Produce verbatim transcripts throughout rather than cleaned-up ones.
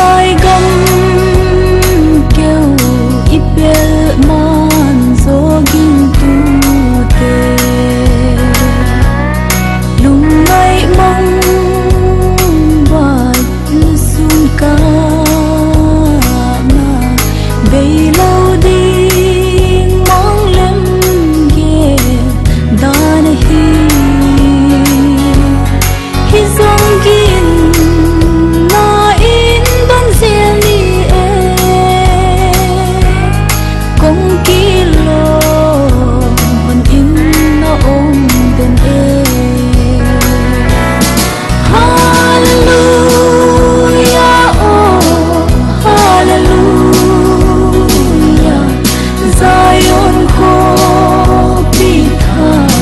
Ai gam keu i pelh man zaw gingtute, lungngaih mong bai, lusung kahna bei lo ding mong lemgel dan ahi. Hih zong ginna in donzel ni e, kong kilawm hon in na om den e. Halleluia, oh, halleluia. Zion khuapi thak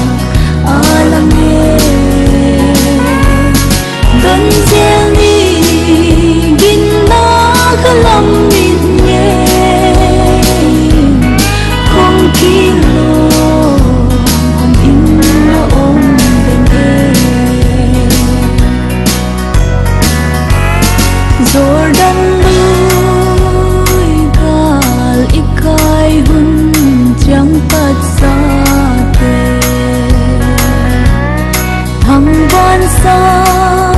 a lam e, donzel ni ginna ka lam mit ngei, kong kilawm hon in na om den e. Jordan lui gal i kai hun ciang patsate, hang vansan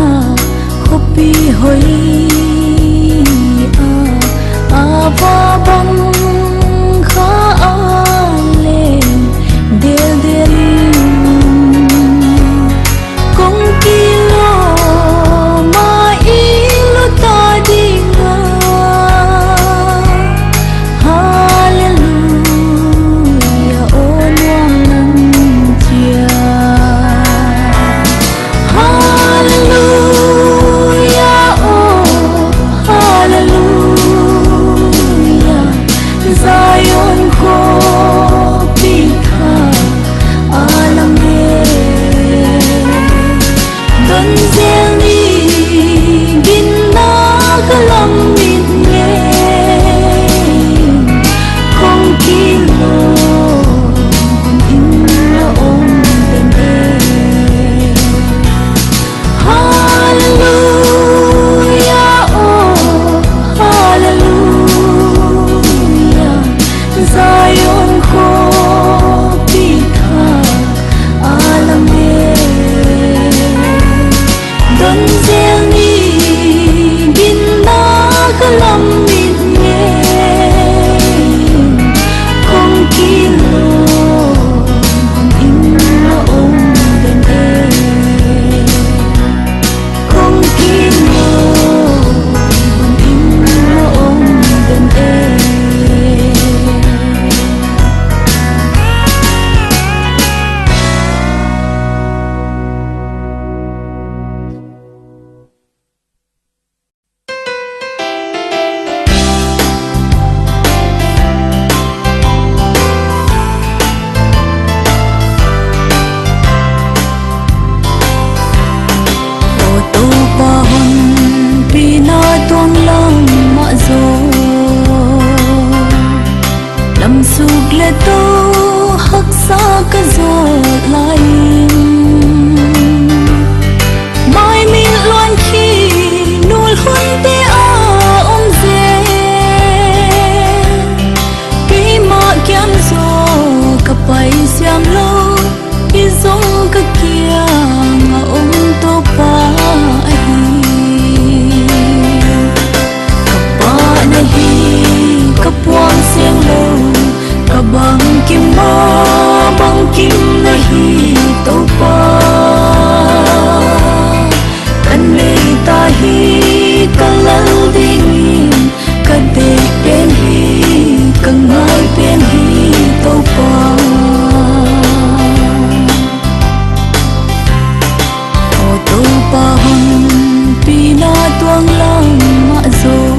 a khuapi hoih a, a va bang kha a leng deldel in, kong kilawm a i lut a ding a. Halleluia, aw nuam nang ciat. Halleluia, oh, halleluia. Zion khuapi thak a lam e, donzel ni ginna ka lam mit ngei, kong kilawm hon in na om den e. Halleluia, oh, halleluia. Zion khuapi thak a lam e, donzel ni ginna ka lam mit ngei, kong kilawm hon in na om den e. Kong kilawm hon in na om den e. Aw Topa, honpina tuang lam mah zaw, lamsuk le to haksa ka zawt lai-in, maimit luan khi nul hunte a om zel. Keimah kiang zaw ka pai siam lo, hih zong ka kiang a om Topa ahi. Ka pa na hi, ka puang siang lo, ka bangkim mah bangkim na hi Topa. Ka neita hi ka lal dingin, ka deih pen hi, ka ngai pen hi Topa. Aw Topa, honpina tuang lam mah zaw,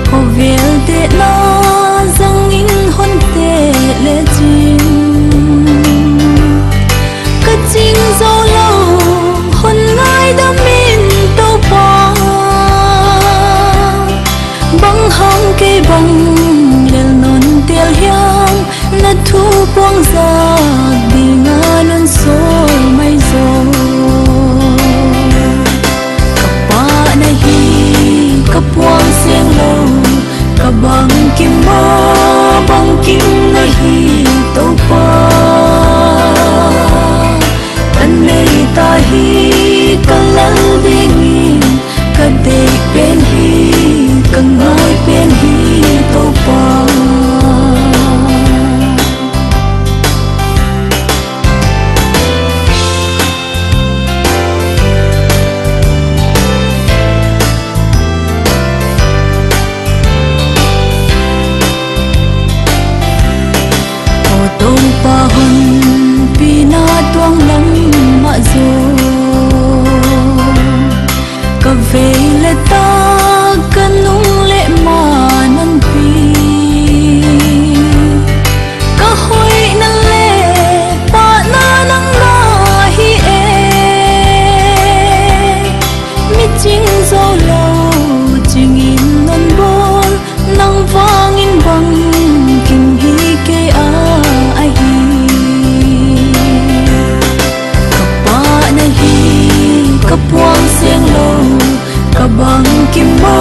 khovelte na zangin hon teh lecin, ka cing zo lo hon ngaidam in Topa. Bang hang kei bang lel non tel hiam, na thu puang zak dingin non sawl mai zaw. Le tak ka nung le ma nang pi, ka hoihna le pahna nang na hi e. Mi cing zo lo cingin non bawl, nang vangin bang kim hi kei a ahi. Ka pahna hi ka puang seng lo, ka bang kim ma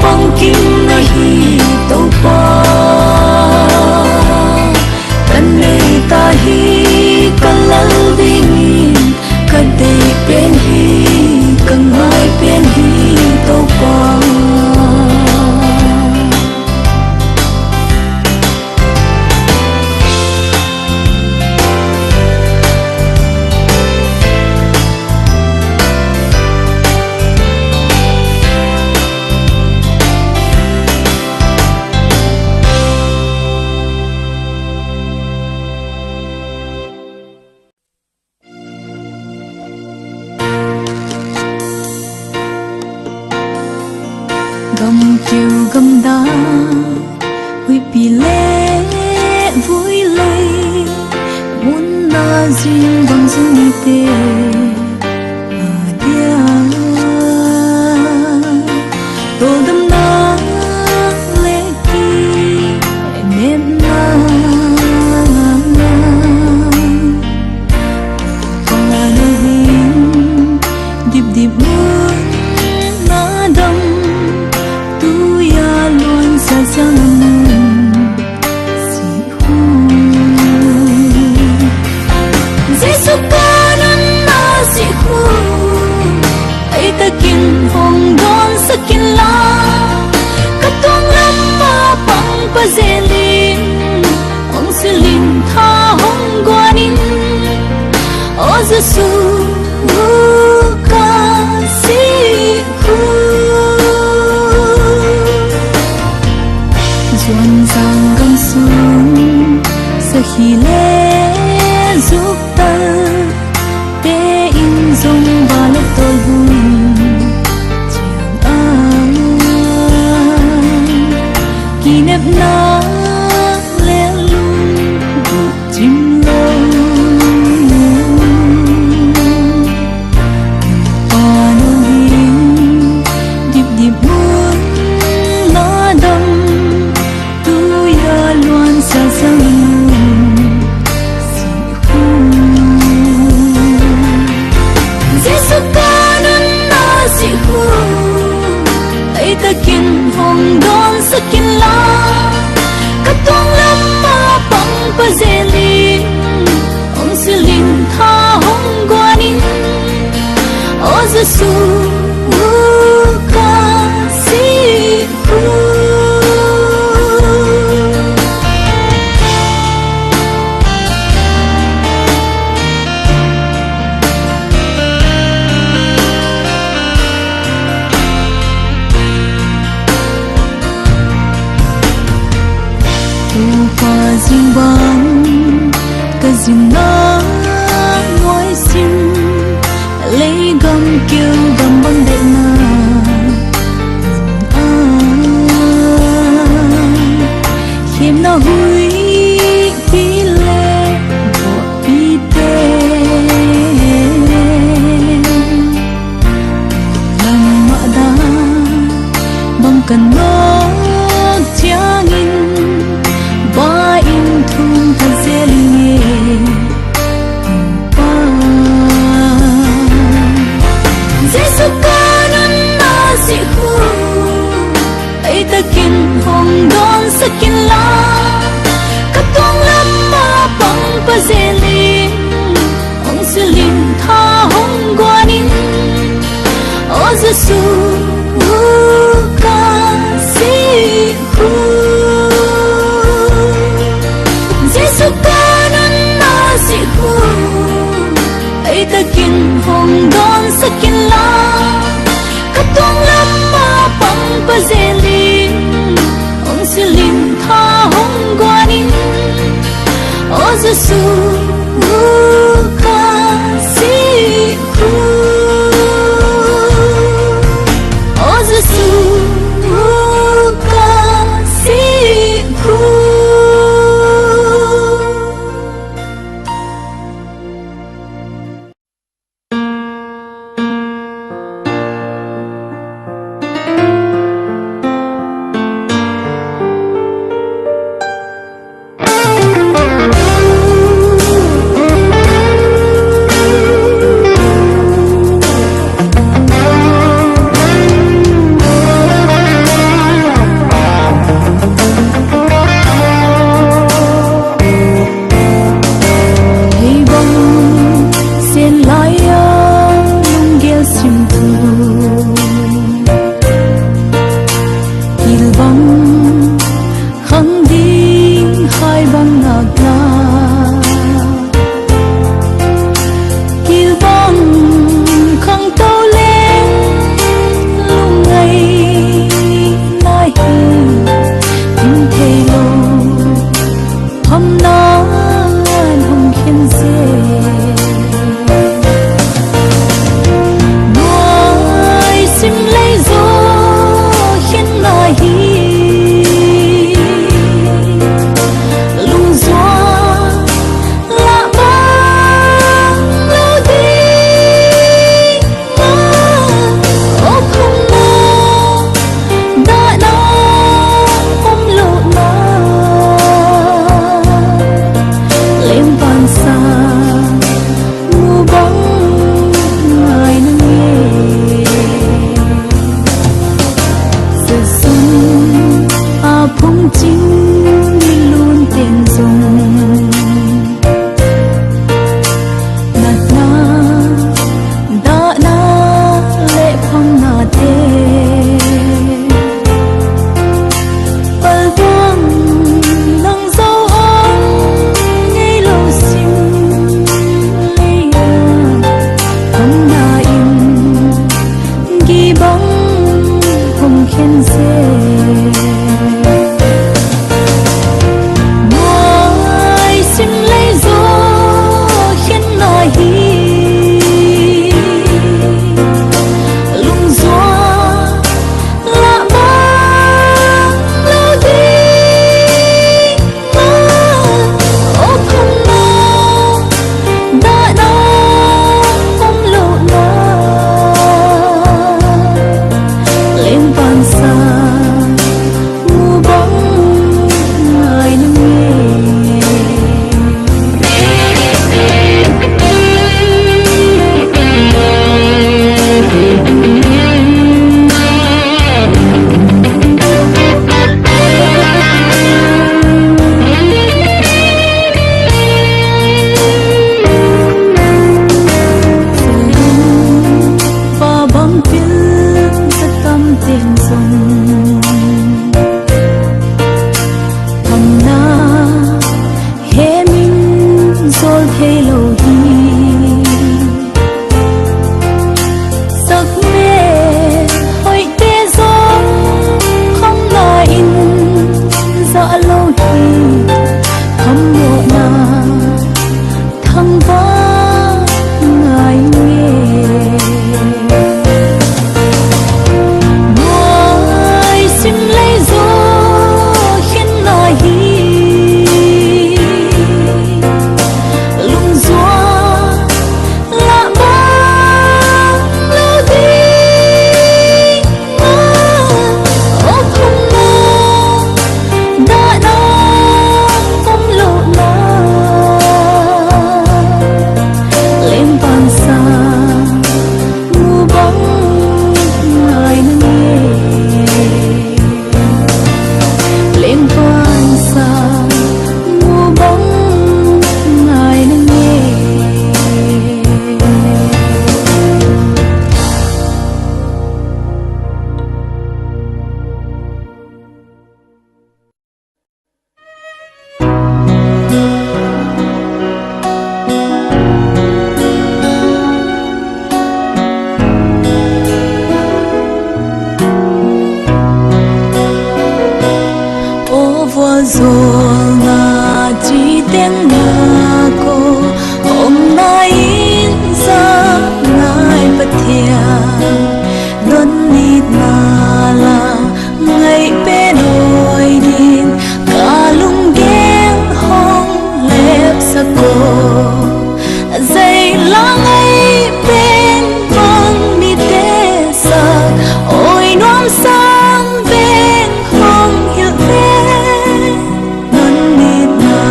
bang kim na hi Topa. Ka nei ta hi ka lal dingin, ka deih pen hi, ka ngai pen hi Topa. Gam keu gam dang, huihpi le vui lei, mun na zing bang zing nite a dia. Tawldamna le kinepna, pang a na hing dipdip mun na dam, tui a luan sa sa na mun. Jesu ka nunna sih hun, ei takin hong dawnsak inla, ka tuang lam ah pang pa zel in, hong silh in tha hong guan in, aw Jesu ka sih hun. Zuanzang gam sung sakhi le zuktalte in zong va le tawlbung ciang a, kinepna le lungbuh cim lo. Pa no hing dipdip mun na dam, tui a luan sa sa na mun sih hun. Jesu ka nunna sih hun, ei takin hong dawnsak inla, ka tuang lam ah pang pa zel in, hong silh in tha hong guan in, aw Jesu ka sih hun. Topa zing bang ka zin na nuai sin, lei gam keu gam bang daihna mun a, khemna huihpi le buahpite lam ah dan bang ka nawk ciangin, vai in thum pha zel ing e Pa. Jesu ka nunna sih hun, ei takin hong dawnsak inla, ka tuang lam ah pang pa zel in, hong silh in tha hong guan in, aw Jesu ka sih hun. Jesu ka nunna sih hun, ei takin hong dawnsak inla, ka tuang lam ah pang pa zel in, hong silh in tha hong guan in, aw Jesu ka sih hun. Cing mi lun ten zong natna, dahna le phamnate palvang nang zo om ngei lo sim lei a, phamna in gibang hong khen se. Nuai sim lei zaw khen na hi, lungzuak lah bang lo ding. Pa bang pil ka tam teng zong, phamna hemin zawl thei lo hi. Sakme hoihte zong khamna in zah lo hi. Khamnopna thangvah ngai nge. Nuai sim lei zaw khen na hi, lungzuak lah bang lo ding. Aw phamna, dahna om lohna, lengpansa mu bang ngai na nge. Lengpansa mu bang ngai na nge. Aw vualzawlna ci teng na ko, omna in za ngai Pathian, non nitna la ngaih pen awi ding, ka lunggel hong lepsak aw. Zei la ngaih pen bang mite sak, awi nuam sang beng hong hilh ve. Non nitna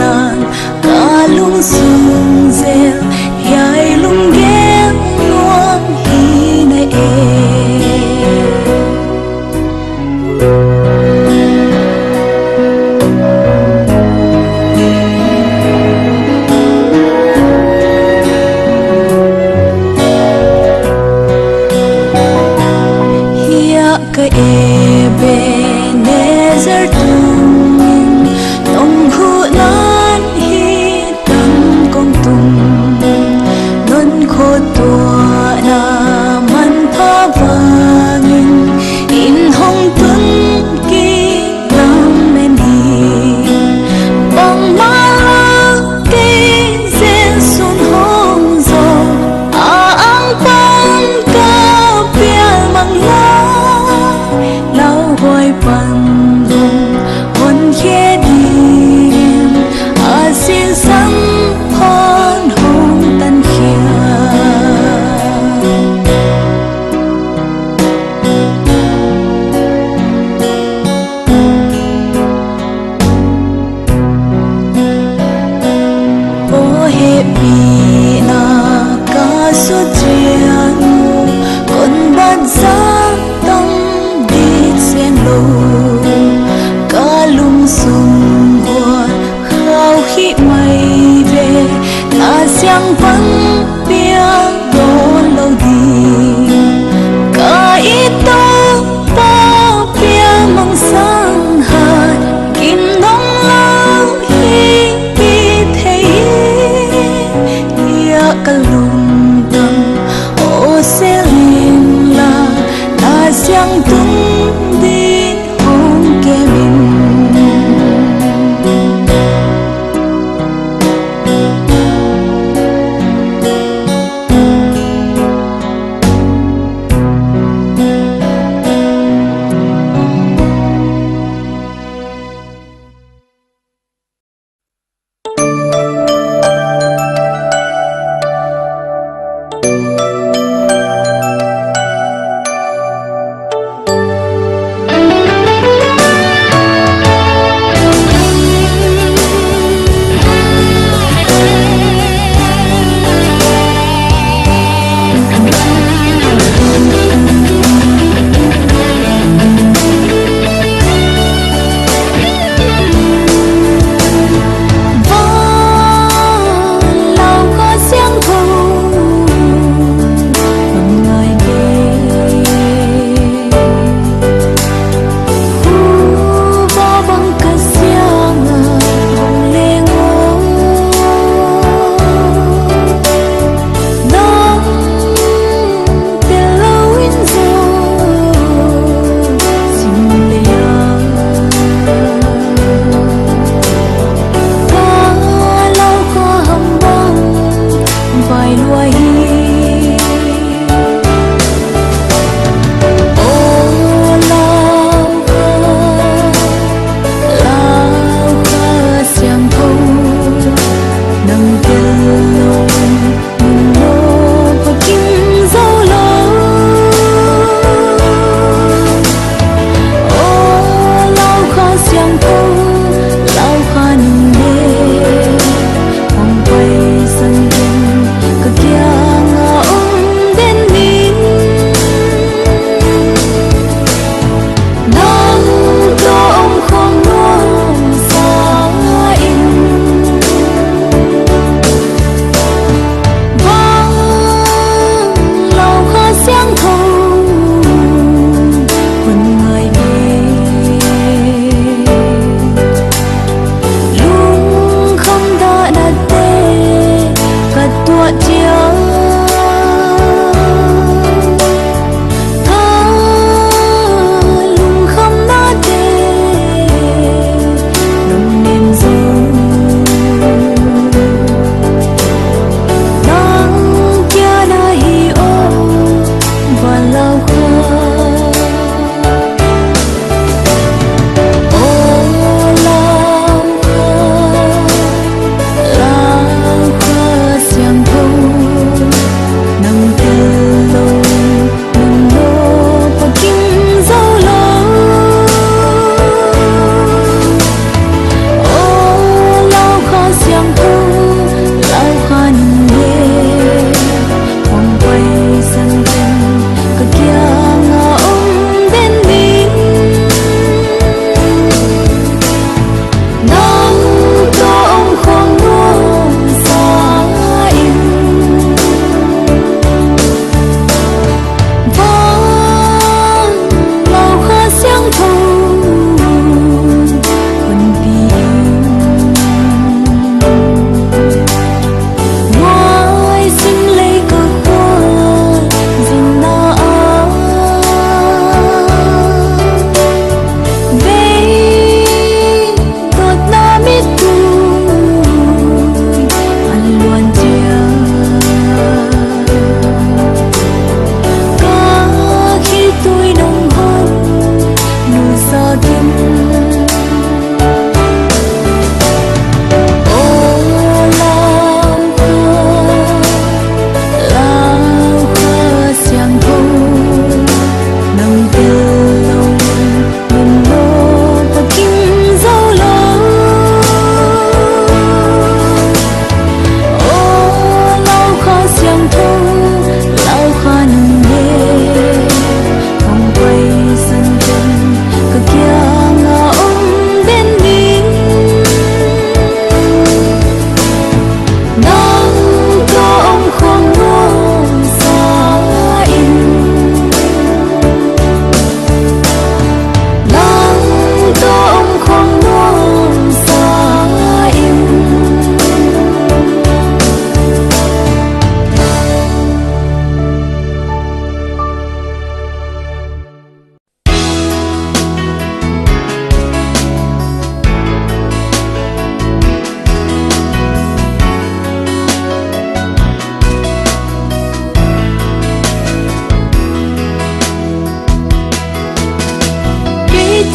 lan ka lungsung zel, hiai lunggel nuam hi na e. Hiah ka Ebenezer tungin nong huh nan hi tang kong tung, non khawtuahna manpha vangin inn hong tun kik lamen hi. Bangmah lo kei Jesu'n hong zawh, a ang pan ka pial mang lai.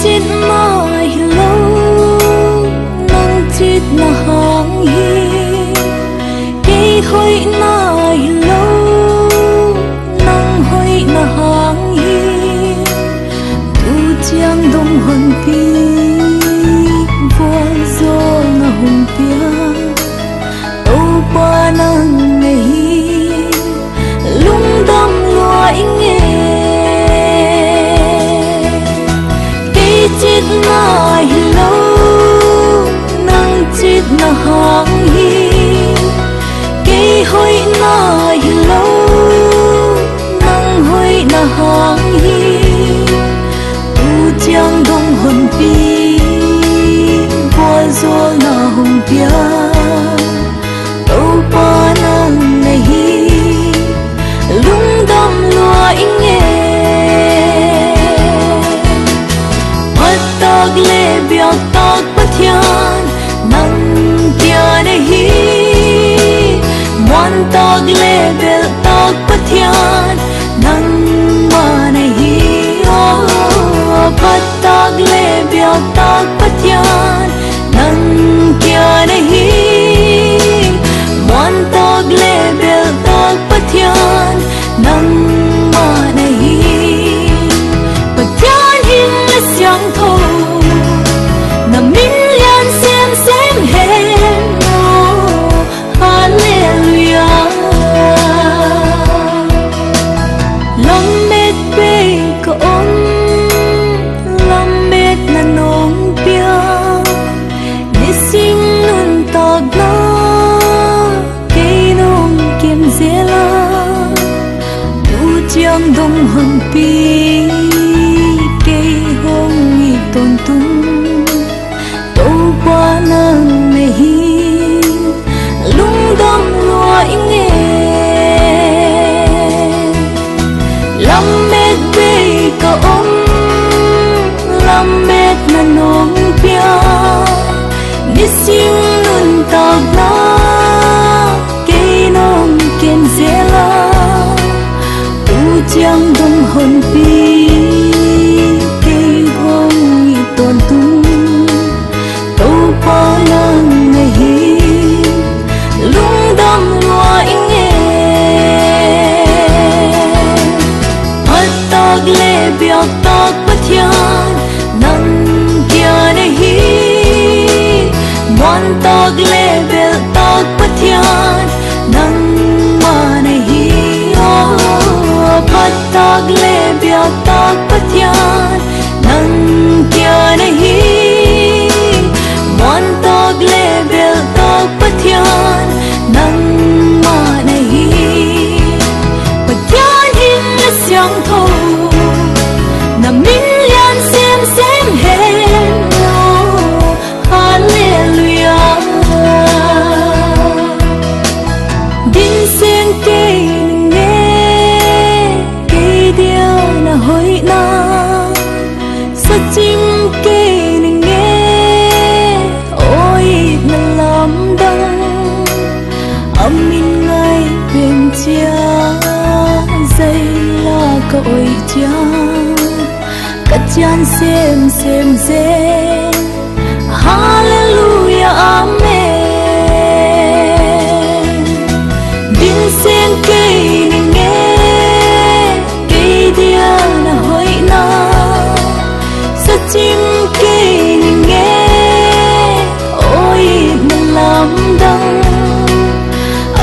Citna hi lo, nang citna hang hi. Kei hoihna hi lo, nang hoihna hang hi. Tu ciang dong honpi, vualzawlna hong pia. Topa nang na hi, lungdam lua ing e. Kei citna hi lo, nang citna hang hi. Kei hoihna hi lo, nang hoihna hang hi. Tu ciang dong honpi, vualzawlna hong pia. Topa nang na hi, lungdam lua ing e. Phattak le biaktak Pathian, nang kia na hi. Muantak le belhtak Pathian, nangmah na hi. Oh, phattak le biaktak Pathian, nang kia na hi. Muantak le belhtak Pathian, nangmah na hi. Pathian hing le siangtho, na min lian semsem hen aw. Halleluiah. Lamet bei ka om, lametna nong pia. Nisim nuntakna kei nong kem zel a, tu ciang dong honpi, kei hong it tawntung. Topa nang na hi, lungdam lua ing e. Lamet bei ka om, lametna nong pia. Nisim nuntakna kei nong kem zel a, tu ciang dong honpi, kei hong it tawntung. Topa nang na hi, lungdam lua ing e. Phattak le biaktak Pathian, nang kia na hi. Muantak le belhtak Pathian, nangmah na hi. Oh, phattak le biaktak Pathian, nang kia na hi. Muantak le belhtak Pathian, nangmah na hi. Pathian hing le siangtho, na min lian semsem hen aw. Halleluiah. Din seng kei na nge, kei dia na hoihna. Sacim kei na nge, aw itna lamdang. A min ngai pen cia, zaila ka oih cia, ka cian semsem zel. Halleluiah, amen. Din seng kei na nge, kei dia na hoihna. Sacim kei na nge, aw itna lamdang.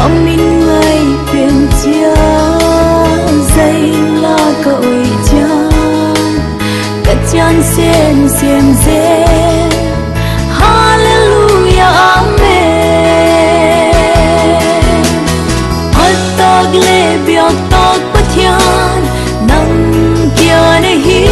A min ngai pen cia, zaila ka oih cia, ka cian semsem zel. Halleluiah, amen. Phattak le biaktak Pathian, nang kia na hi.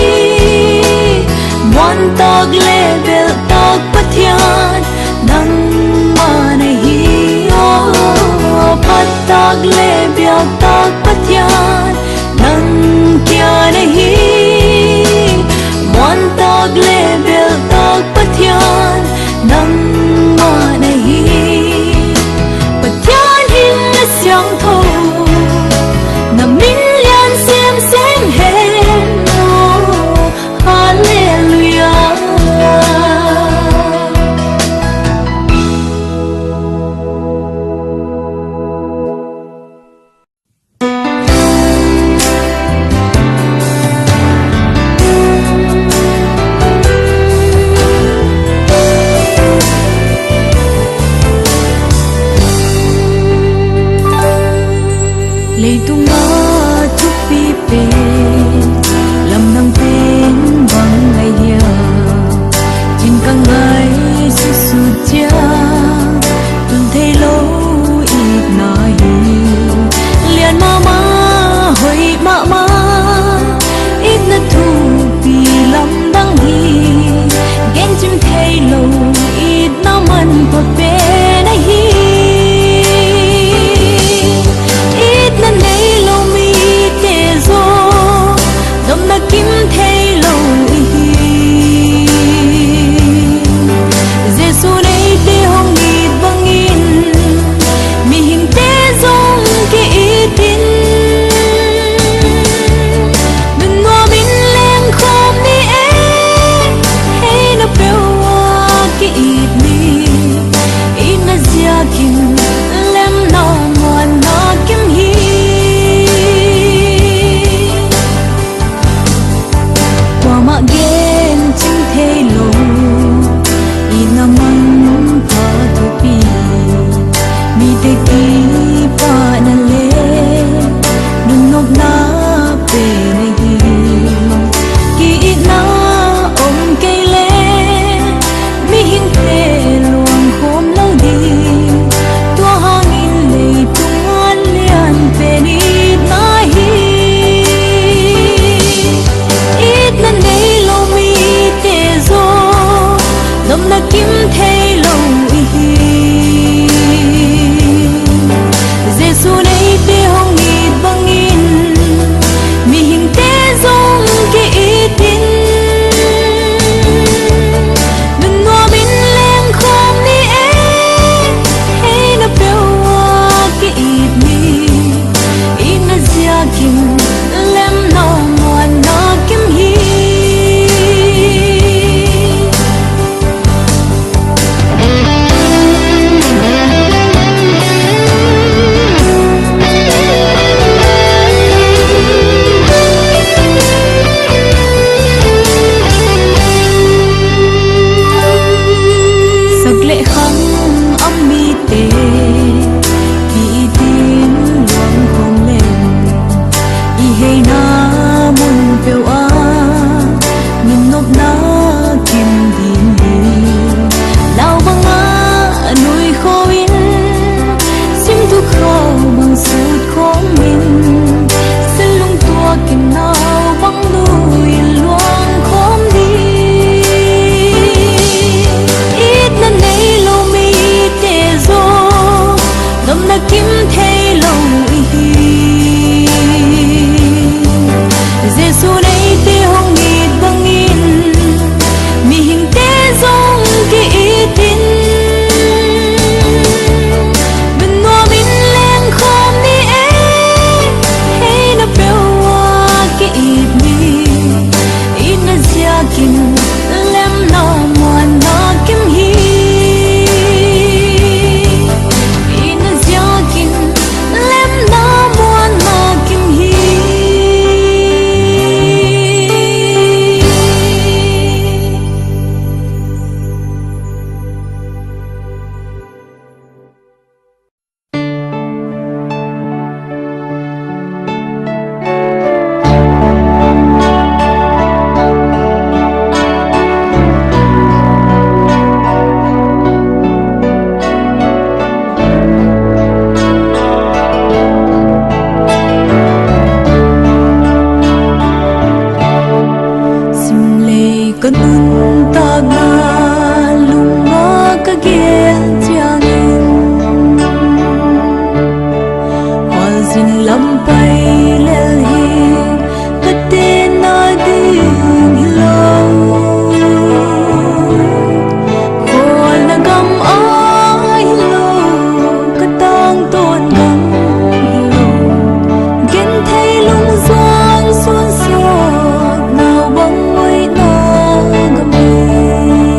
Muantak le belhtak Pathian, nangmah na hi. Oh, phattak le biaktak Pathian, nang kia na hi. Muantak le belhtak Pathian, nangmah na hi. Pathian hing le siangtho, na min lian semsem hen aw. Halleluiah. thei lo i hi. Jesu'n eite hong it bangin mihingte zong ki-it in, nuam in lengkhawm ni e. Hei na peuh a ki-it ni. Itna ziakin lemna muanna kim hi. Kuamah gen cing thei lo itna manpha thupi, mite kipahna le nunopna pen ahi. Ki-itna om kei leh mihingte luangkhawm lo ding. Tua hangin leitung a lian pen itna hi. Itna nei lo mite zong nopna kim thei lo i hi. Jesu'n eite hong it bangin mihingte zong ki-it in, nuam in lengkhawm ni e. Hei na peuh a ki-it ni. Itna ziakin lemna muanna kim hi. Sak le khang a mite ki-it in luangkhawm leng, i heina mun peuh ah nunopna kim ding hi. Lau bangah nuikhaw in, simthuk khau bang sut khawm in, sallung tuak in nau bang lui luangkhawm ding. Itna nei lo mite zong nopna kim thei lo i hi. Jesu'n eite hong it bangin mihingte zong ki-it in, nuam in lengkhawm ni e. Hei na peuh a ki-it ni. Itna ziakin lemna muanna kim hi. Itna ziakin lemna muanna kim hi. Simlei ka nuntakna lungma ka gen ciangin, khualzin lam pai lel hi. Ka tenna ding hi lo, khualna gam ah hi lo, ka tangtawn gam hi lo. Genthei lungzuang suansuak nau bang hoihna gam hi.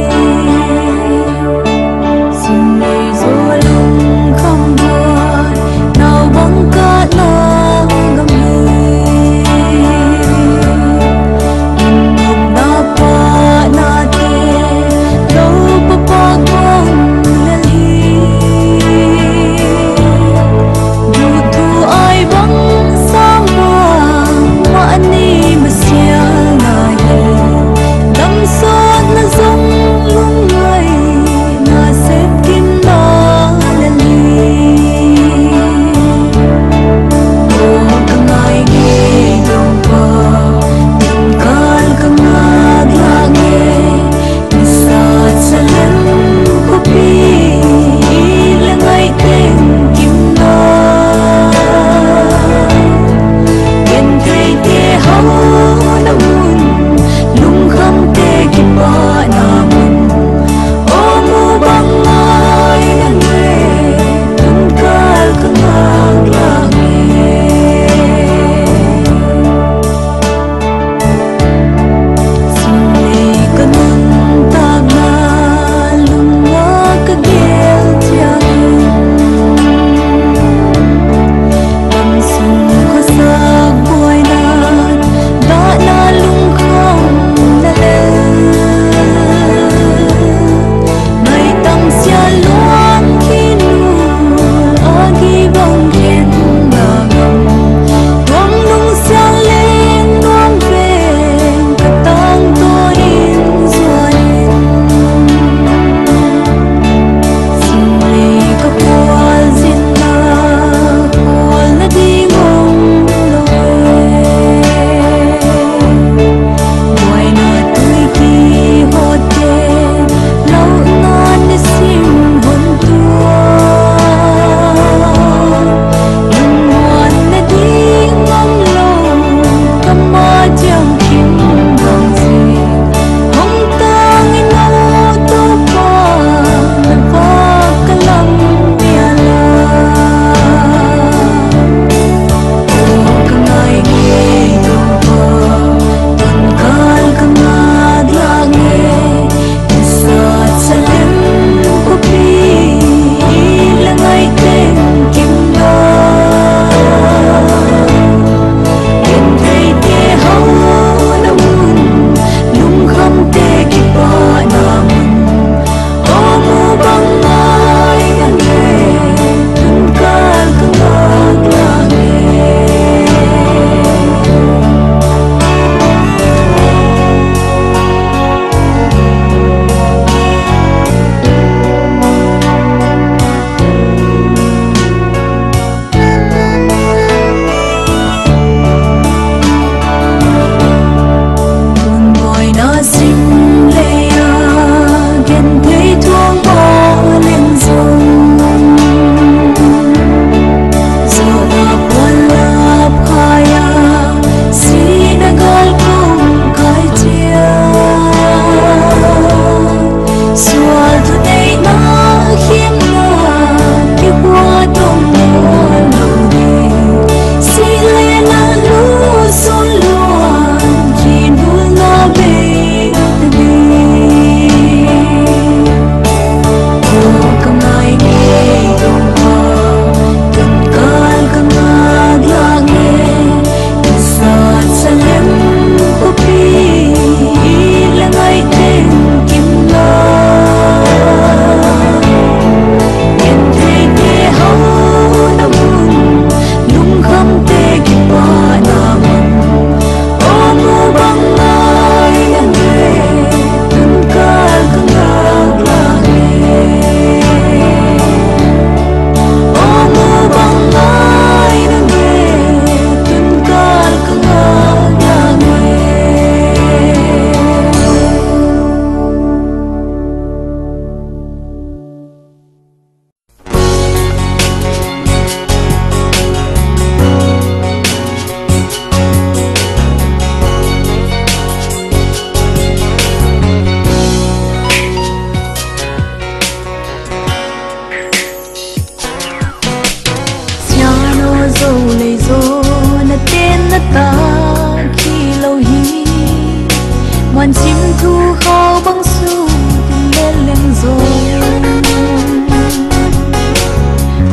Huan sim thu khau bang suk in lel leng zong,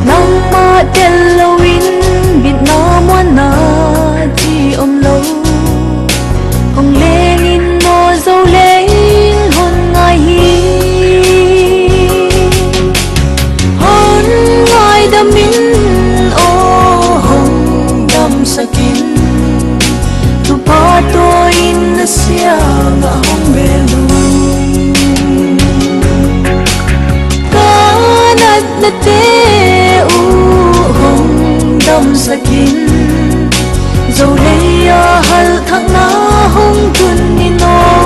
nangmah tel loin bitna muanna ci om lo. Hong leng in aw, Zolei in hon ngai hi. Hong ngaidam in aw, hong damsak in. Thupha tawi in na siangah hong bel un. Ka natnate uh hong damsak in. Zolei a halhthakna hong tun in aw.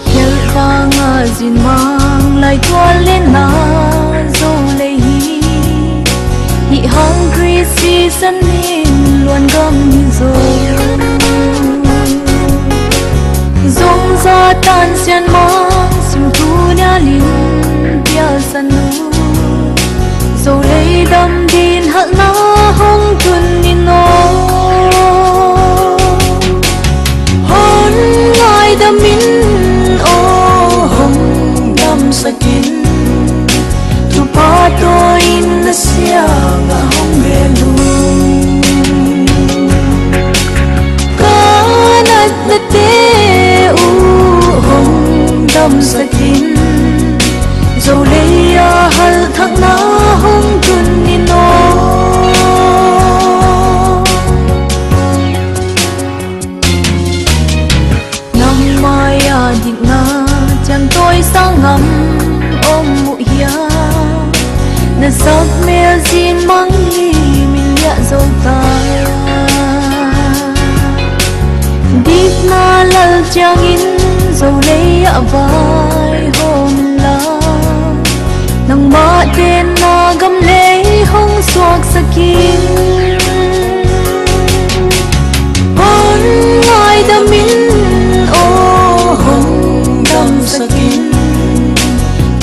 Khialh vangah zin mang lai tual le na Zolei hi. Hih hang Khrist sisan in luan gam hi zo. Zongzat tan sian mang sim thu nialin pialsan uh. Zolei dam din halhna hong tun in aw. Hong ngaidam in aw, hong damsak in. Thupha tawi in na siangah hong bel un. Ka natnate uh hong damsak in. Zolei a halhthakna hong tun in aw. Nang mai-ah dikna ciangtawi sang ngam om uh hiam? Na sak mel zin mang hi min liah zo ta. Dikna lal ciangin Zolei ah vaihawm inla, nangmah tenna gam lei hong suaksak in. Hong ngaidam in aw, hong damsak in.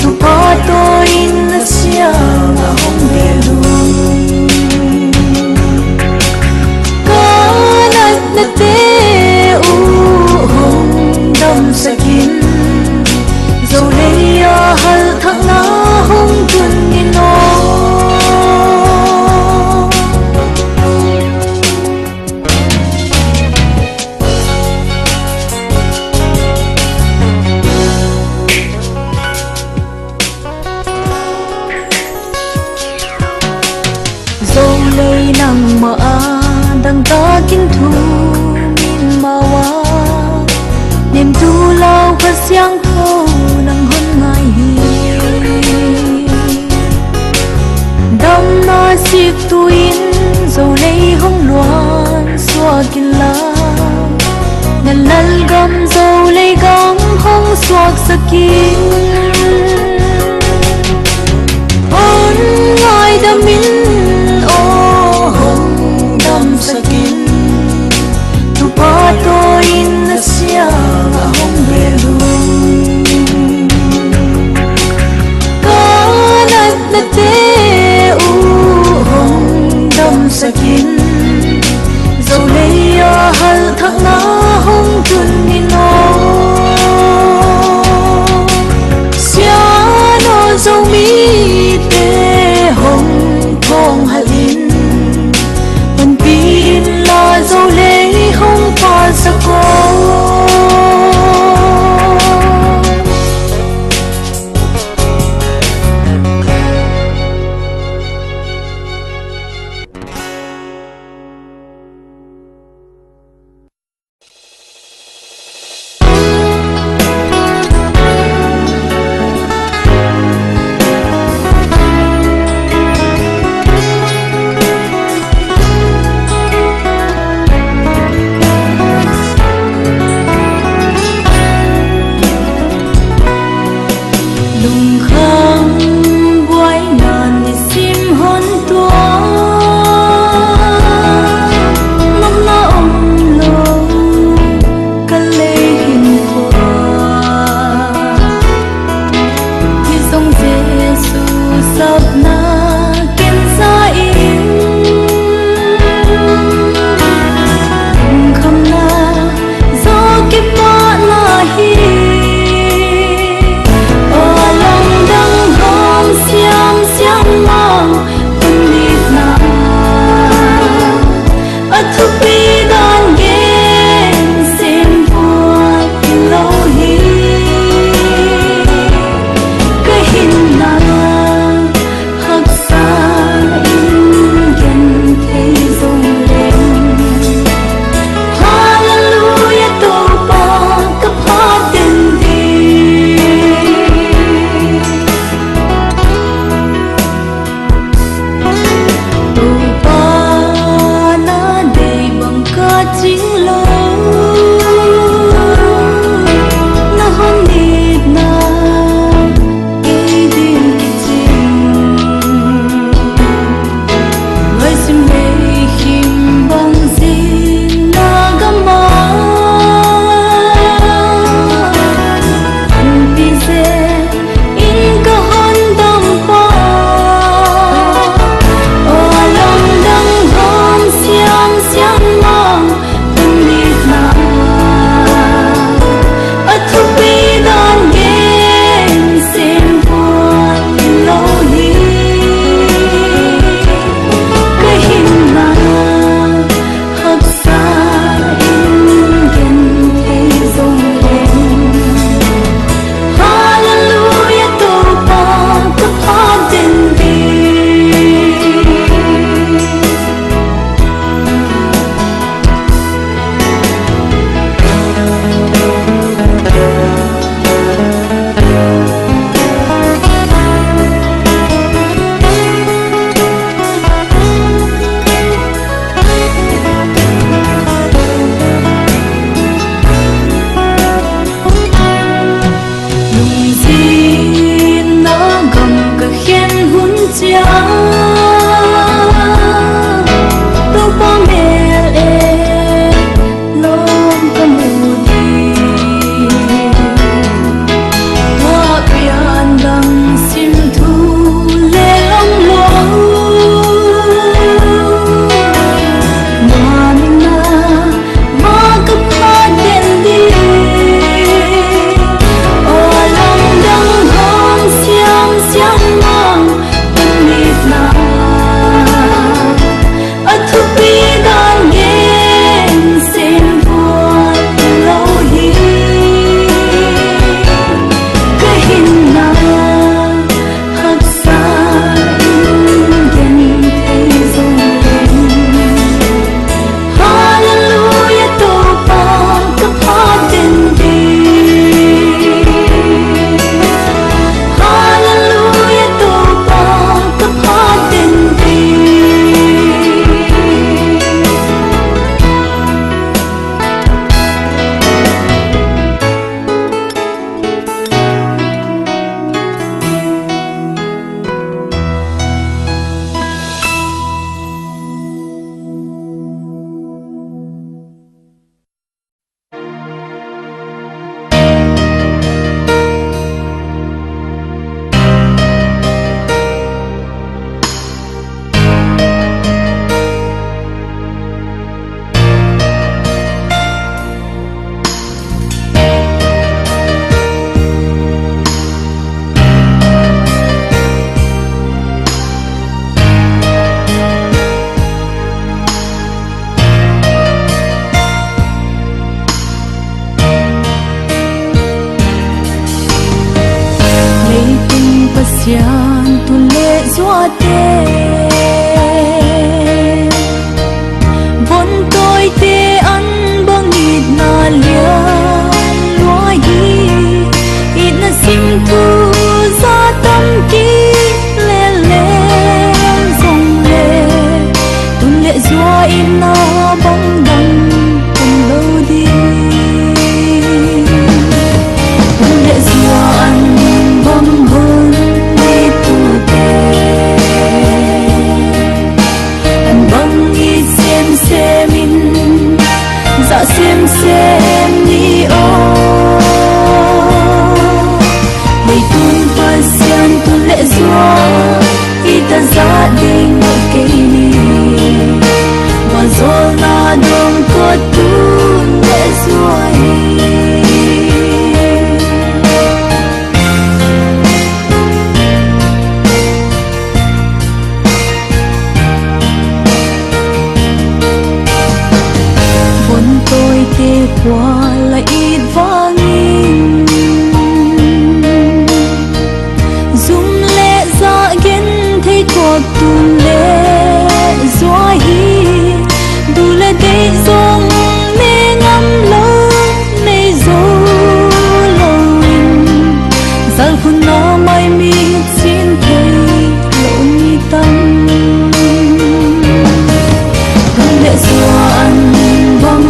Thupha tawi in na siangah hong bel un. Ka natnate uh hong damsak in. Zolei a halhthakna hong tun in aw. Zolei nangmah a dangtakin thu min mau a, nemtu lau Kha Siangtho nang hon ngai hi. Damna siktu in Zolei hong luan suak inla, na lalgam Zolei gam hong suaksak in. Hong ngaidam in aw, hong damsak in. Thupha tawi in na siangah hong bel un. Ka natnate uh hong damsak in. Zolei a halhthakna hong tun in aw. Sian aw, Zomite hong thawng halh in. Panpih inla Zolei hong pasak aw. ding lo, na hong itna kei ding kicing. Laisim leikhim bang zin na gam ah an pi zen in ka hon dam pa. Aw lamdang hong siangsiang mang, hong itna a thupi dan gen sem buat lo hi. Ka hinna haksa in gen thei zong leng, Halleluia, Topa ka phat den ding. Lungzinna gam ka khen hun ciang, Topa mel en lawm ka mu ding. Ka pian dang sim thu le lam lo, manna ma ka phat den ding. Aw lamdang hong siangsiang mang, hong itna a thupi dan gen sem buat lo hi. Ka hinna haksa in gen thei zong leng, Halleluia, Topa ka phat den ding. Halleluia, Topa ka phat den ding. Leitung Pasian tu le zuate, von tawite an bang itna lian lua hi. Itna sim thu za tam kik lel lel zong le, tun le zua itna bang dang om lo ding. Tun le zua an bang hon ni tute, an bang it semsem in zah semsem ni aw. Leitung Pasian tun le zua it a zah ding lo kei ni. Vanzawlna dong kawt tun le zua hi. Von tawite khual a it vangin, zum le zah genthei tuak tun le zua hi. Duh le deih zong ne ngam lo, nei zo loin, zal khutna mai mit sin thei lo ni tam. Tun le zua an bang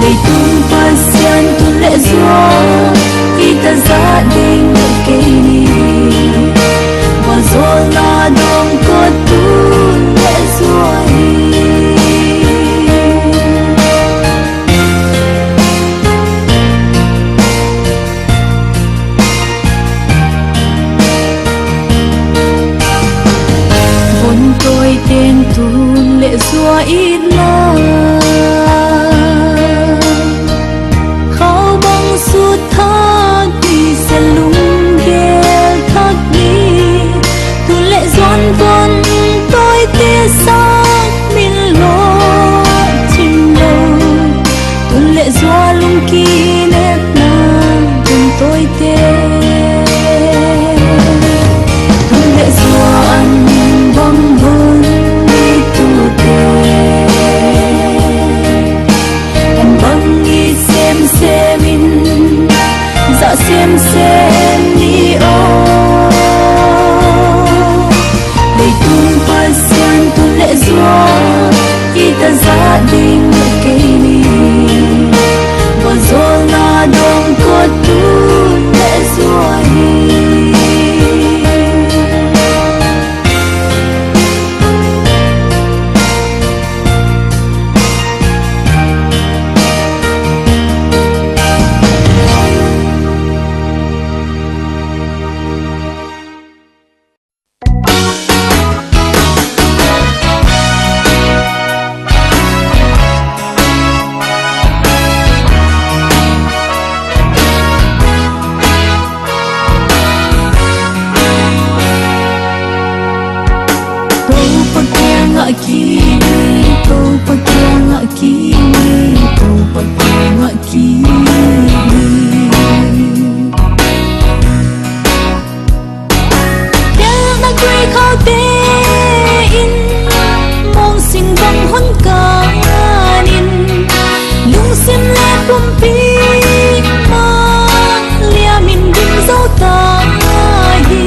Leitung Pasian tun le zua i tazah ding kei ni. Vualzawlna dawng ko tun le zua hi. Von tawiten tun le zua itna, khau bang sut thak ni, se lunggel thak ni. Tun le zuan von tawite sang min lawh cin lo. Tun le zua lungkinetna von tawite. Tun le zua an bang hun ni tute. An bang i semsem in, zah semsem ni aw. Leitung Pasian tun le zua i tazah ding kei ni. Vualzawlna dawng ko tun le zua hi. Topa kiangah kik ni, Topa kiangah kik ni, Topa kiangah kik ni. Khialhna gui khaute in, mawngsing bang hon kanin, lungsim le pumpi mah liamin ding zo ta hi.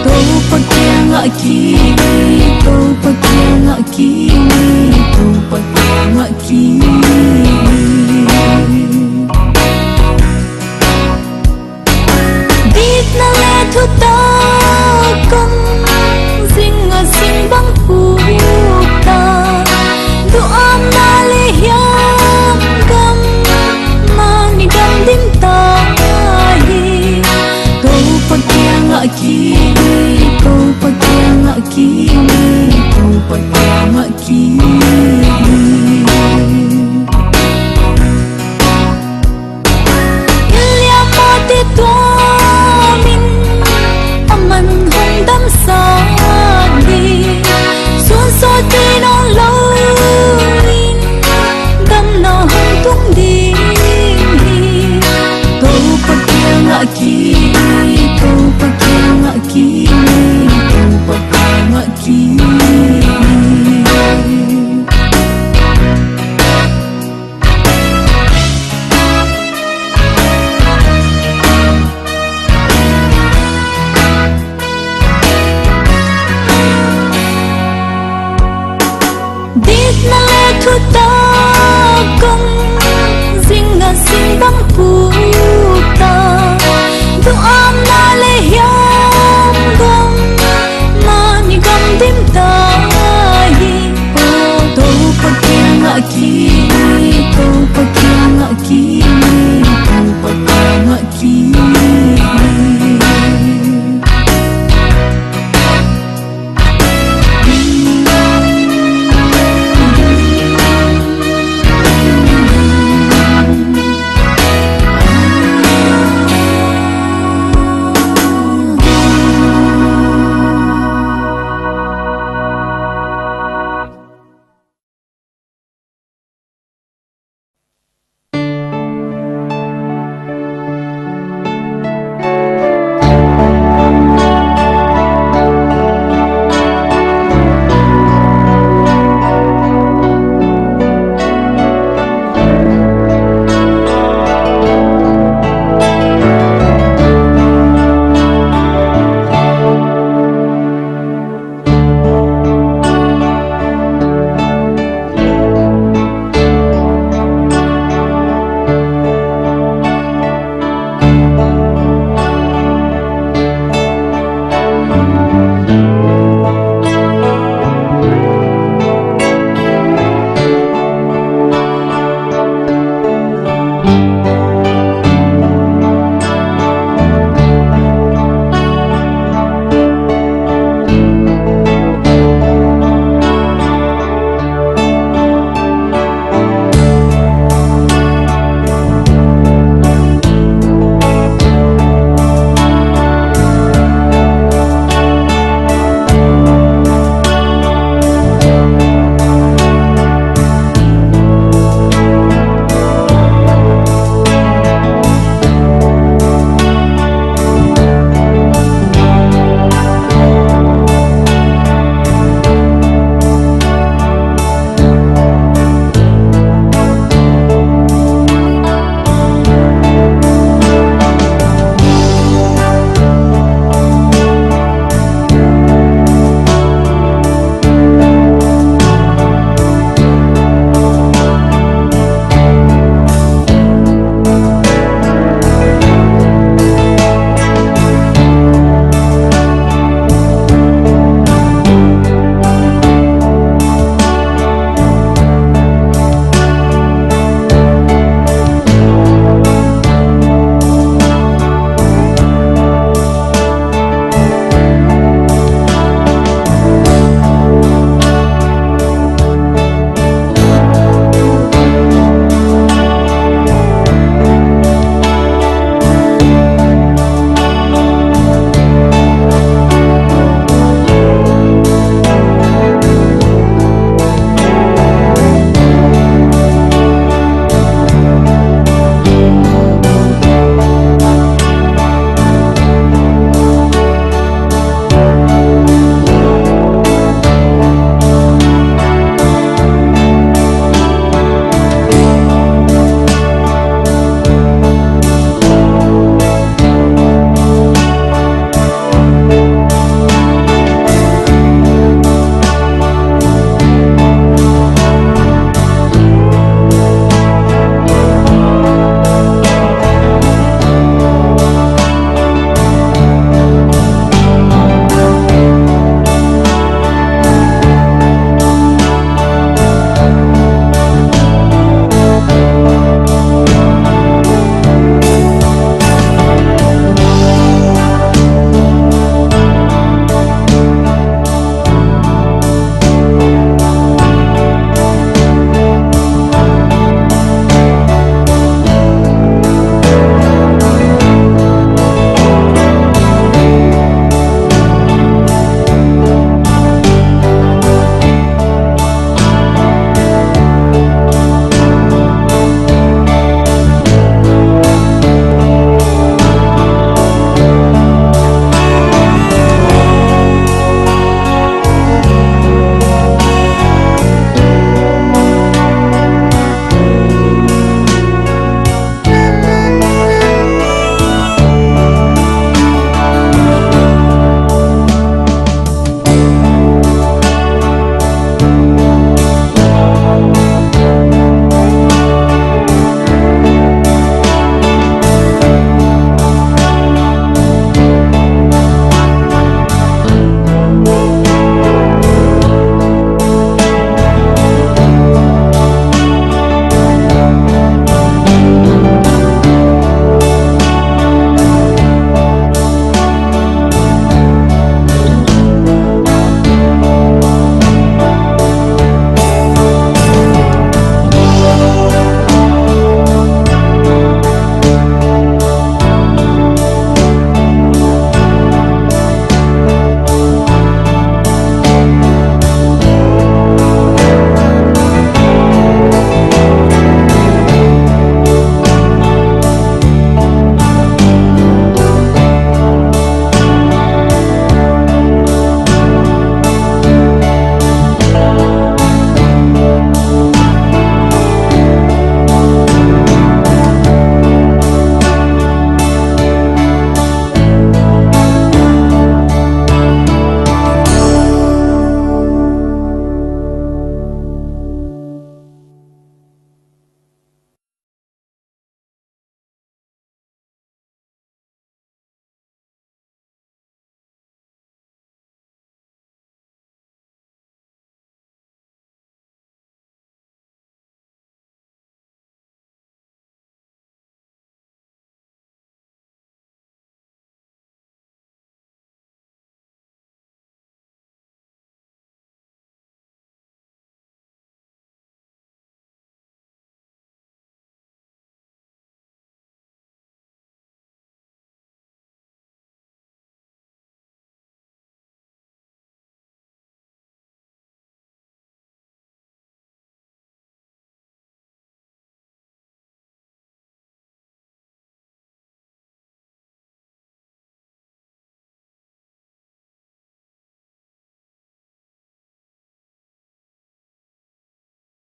Topa kiangah kik ni, Topa kiangah kik ni, Topa kiangah kik ni. Dikna le thutak kong zing a zing bang puk ta, duhamna le hiam gam mah ni gam ding ta hi. Topa kiangah kik ni, Topa kiangah kik ni, Topa kiangah kik ni.